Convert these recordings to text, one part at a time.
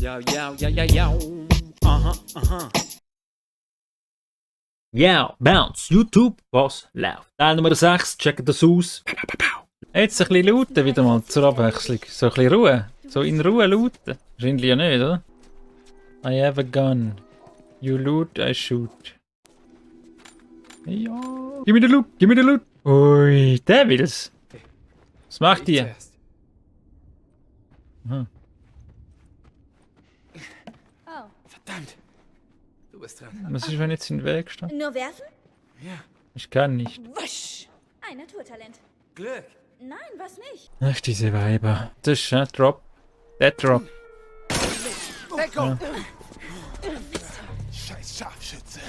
Ja, ja, ja, ja, ja. Aha, aha. Ja, Bounce, YouTube, was läuft? Teil Nummer 6, checkt das aus. Jetzt ein bisschen lauten wieder mal zur Abwechslung. So ein bisschen Ruhe. So in Ruhe lauten. Wahrscheinlich ja nicht, oder? I have a gun. You loot, I shoot. Ja. Gib mir den Loot, gib mir den Loot. Ui, der will's. Was macht Ich ihr? zuerst. Aha. Oh. Verdammt. Du bist dran. Was ist, wenn jetzt in den Weg steht? Nur werfen? Ja. Ich kann nicht. Wusch! Ein Naturtalent. Glück. Nein, was nicht? Ach, diese Weiber. Das ist ein Drop. Der Drop. Deckung. Scheiß Scharfschütze.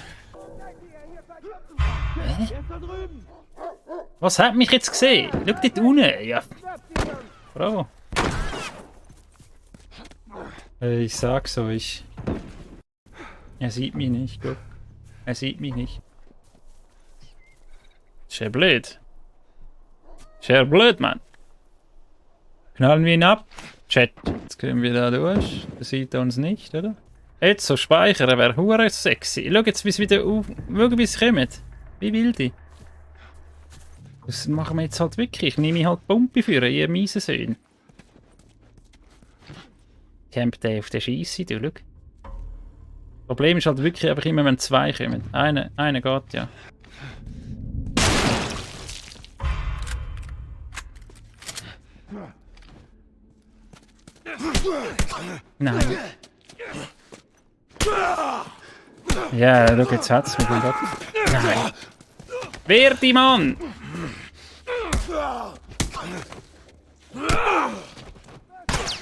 Was hat mich jetzt gesehen? Schau dort unten. Ja. Bravo. Ich sag's euch. Er sieht mich nicht, guck. Er sieht mich nicht. Ist ja blöd. Ist ja blöd, Mann. Knallen wir ihn ab. Chat. Jetzt können wir da durch. Das sieht er uns nicht, oder? Jetzt so speichern wäre hure sexy. Schau jetzt, wie es wieder auf. Schau, wie es kommt. Wie will die? Das machen wir jetzt halt wirklich. Ich nehme halt Pumpe für ihr miese Söhne. Camp der auf der Scheisse, du, schau. Problem ist halt wirklich einfach immer, wenn zwei kommen. Einer geht ja. Nein. Ja, schau, jetzt hat's mich gedacht. Nein. Wer die Mann?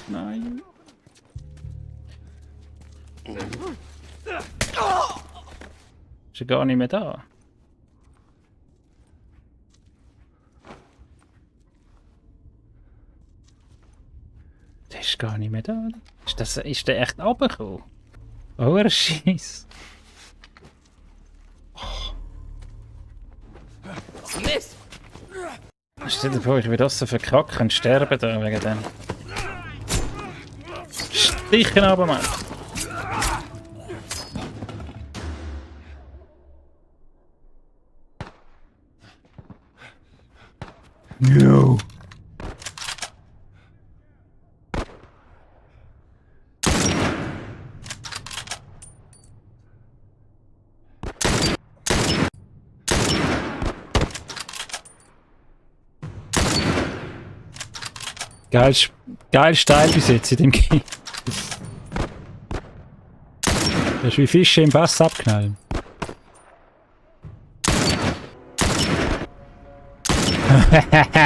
Nein. Ist er gar nicht mehr da? Der ist gar nicht mehr da. Ist der echt runtergekommen? Oh, er Scheiß. Mist. Stell dir vor, ich würde das so verkacken und sterben da wegen dem. Stichen aber, Mann. No. Geil steil bis jetzt in dem Game. Das ist wie Fische im Wasser abknallen.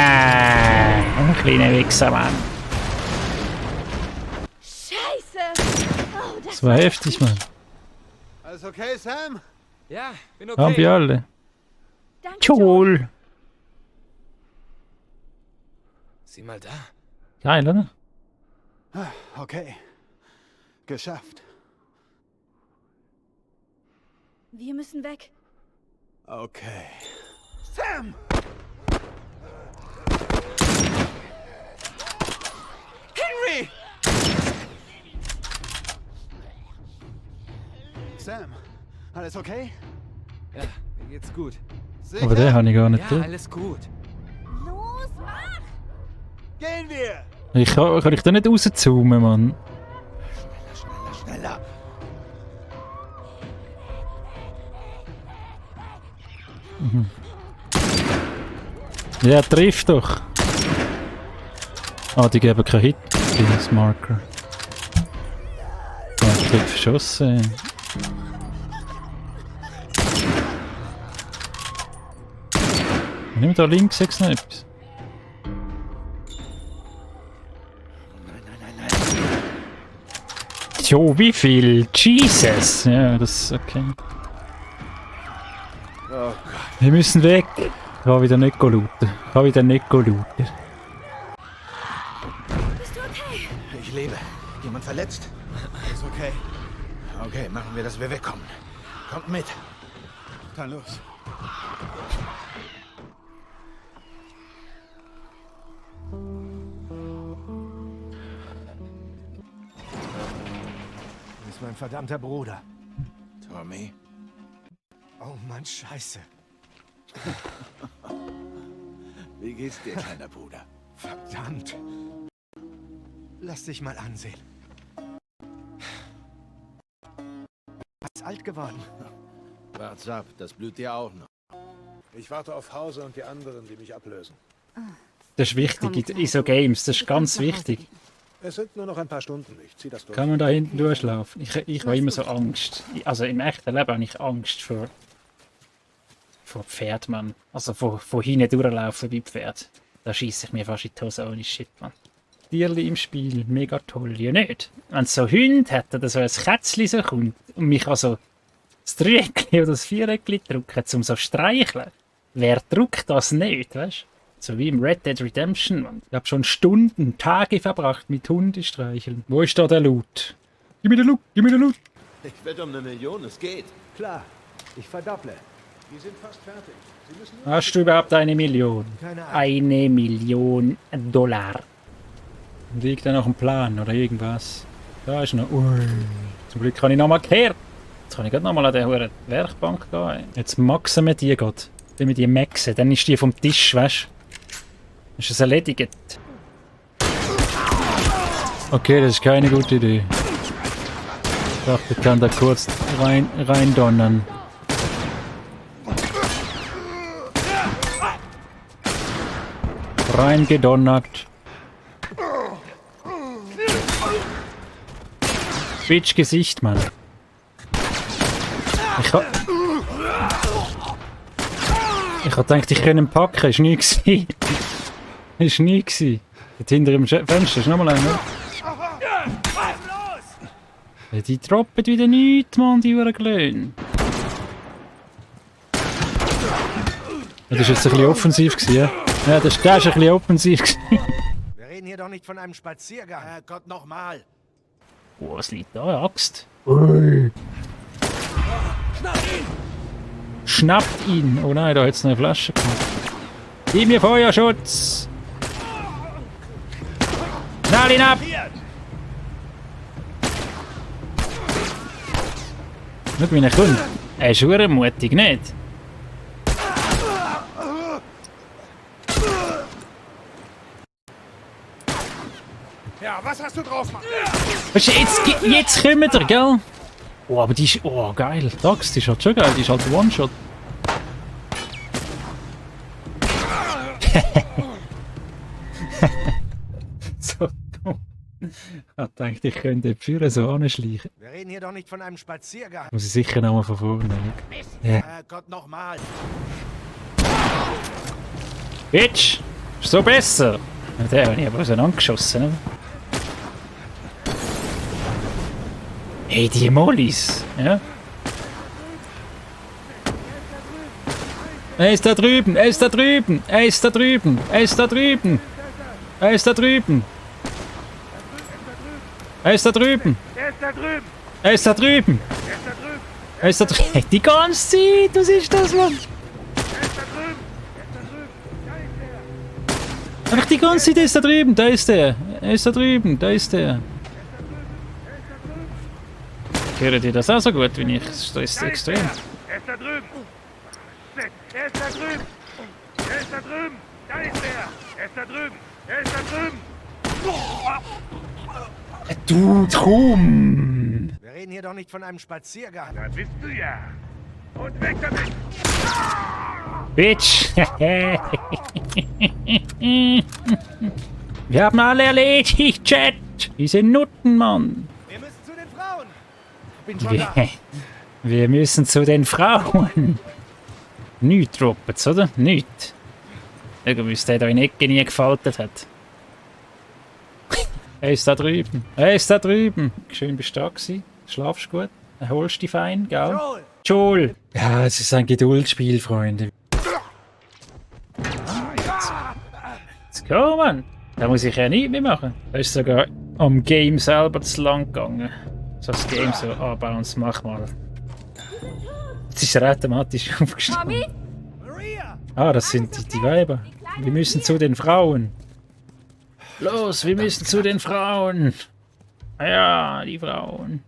Ein kleiner Wichser, Mann. Scheiße! Oh, Das war heftig, Mann. Alles okay, Sam? Ja, bin Haben okay. wir alle. Danke, Joel. Joel. Sieh mal da. Geil, oder? Okay. Geschafft. Wir müssen weg. Okay. Sam! Henry! Sam, alles okay? Ja, mir geht's gut. Sicher? Aber den habe ich gar nicht Ja, durch. alles gut. Los, mach! Gehen wir! Kann ich da nicht rauszoomen, Mann? Schneller! Ja, trifft doch. Ah, die geben keinen Hit. Das Marker. Ja, ich hab verschossen. Nimm da links jetzt noch etwas. Jo, wie viel? Jesus! Ja, das ist okay. Oh Gott. Wir müssen weg. Ich kann wieder nicht looten. Ich kann wieder nicht looten. Bist du okay? Ich lebe. Jemand verletzt? Alles okay. Okay, machen wir, dass wir wegkommen. Kommt mit. Dann los. ist mein verdammter Bruder. Tommy? Oh Mann, scheiße. Wie geht's dir, kleiner Bruder? Verdammt. Lass dich mal ansehen. Ist alt geworden. Wart's ab, das blüht dir auch noch. Ich warte auf Hause und die anderen, die mich ablösen. Das ist wichtig in so Games, das ist ganz wichtig. Es sind nur noch ein paar Stunden, ich zieh das durch. Kann man da hinten durchlaufen? Ich habe immer so Angst. Also im echten Leben habe ich Angst vor Pferd, Mann. Also von hinten durchlaufen bei Pferd. Da schieße ich mir fast in die Hose ohne Shit, Mann. Tierli im Spiel, mega toll. Ja nicht. Wenn es so Hunde hätten oder so ein Kätzchen so kommt und mich also das Dreieckli oder das Viereckli drücken, um so streicheln. Wer drückt das nicht, weißt du? So wie im Red Dead Redemption, Mann. Ich habe schon Stunden, Tage verbracht mit Hundestreicheln. Wo ist da der Loot? Gib mir den Loot, gib mir den Loot. Ich wette um 1 Million, es geht. Klar, ich verdopple. Wir sind fast fertig. Sie müssen nur... Hast du überhaupt 1 Million? Keine Ahnung. 1 Million Dollar. Liegt da noch ein Plan oder irgendwas? Da ist noch... Ui. Zum Glück kann ich noch mal kehrt. Jetzt kann ich gerade noch mal an der hohen Werkbank gehen. Jetzt maxen wir die gerade. Wenn wir die maxen, dann ist die vom Tisch, weißt du? Ist es erledigt? Okay, das ist keine gute Idee. Ich dachte, ich kann da kurz rein donnern. Reingedonnert. Bitch Gesicht, Mann. Ich hab gedacht, ich kann ihn packen. Ist nie gsi. Ist nie gsi. Dort hinter dem Fenster ist nochmal einer. Ja, die droppen wieder nichts, Mann, die Uhrenglöhne. Ja, das ist jetzt ein bisschen offensiv gewesen, ja? Ja, das ist ein bisschen offensiv gewesen. Wir reden hier doch nicht von einem Spaziergang. Herrgott, nochmal. Oh, was liegt da? Eine Axt? Ui. Schnappt ihn! Oh nein, da hat es eine Flasche gehabt. Gib mir Feuerschutz! Knall ihn ab! Schau, wie er kommt. Er ist verdammt mutig, nicht? Ja, was hast du drauf, Mann? Weißt du, jetzt kommt er, gell? Oh, aber die ist... Oh, geil. Die Axt ist halt schon geil. Die ist halt One-Shot. So dumm. Ich dachte, ich könnte die Führer so anschleichen. Wir reden hier doch nicht von einem Spaziergang. Muss ich sicher nochmal von vorne schauen. Ja. Herrgott, nochmal. Bitch! Ist so besser! Ja, den habe ich aber auseinandergeschossen, oder? Hey, die Mollis! Ja? Er ist da drüben! Er ist da drüben! Er ist da drüben! Er ist da drüben! Er ist da drüben! Er ist da drüben! Er ist da drüben! Er ist da drüben! Er ist da drüben! Er ist da drüben! Die ganze Zeit! Was ist das, Mann? Er ist da drüben! Er ist da drüben! Da ist er! Einfach die ganze Zeit ist da drüben! Da ist er! Er ist da drüben! Da ist er! Hören die das auch so gut wie ich? Das ist extrem. Er ist da drüben! Er ist da drüben! Er ist da drüben! Da ist er! Er ist da drüben! Er ist da drüben! Du, komm! Wir reden hier doch nicht von einem Spaziergang. Da bist du ja! Und weg damit! Bitch! Wir haben alle erledigt, Chat! Diese Nutten, Mann! Wir müssen zu den Frauen. Bin schon da. Wir müssen zu den Frauen! Nichts droppet's, oder? Nichts. Irgendwie ist der da in die Ecke nie gefaltet hat. Er ist da drüben. Er ist da drüben. Schön bist du da gewesen. Schlafst gut. Erholst dich fein, gell? Joel! Joel! Ja, es ist ein Geduldsspiel, Freunde. Jetzt kommen! Da muss ich ja nichts mehr machen. Da ist sogar am Game selber zu lang gegangen. So das Game so anbauen, mach mal. Jetzt ist er automatisch aufgestanden. Tommy? Maria! Ah, das sind die Weiber. Wir müssen zu den Frauen. Los, wir müssen zu den Frauen. Ja, die Frauen.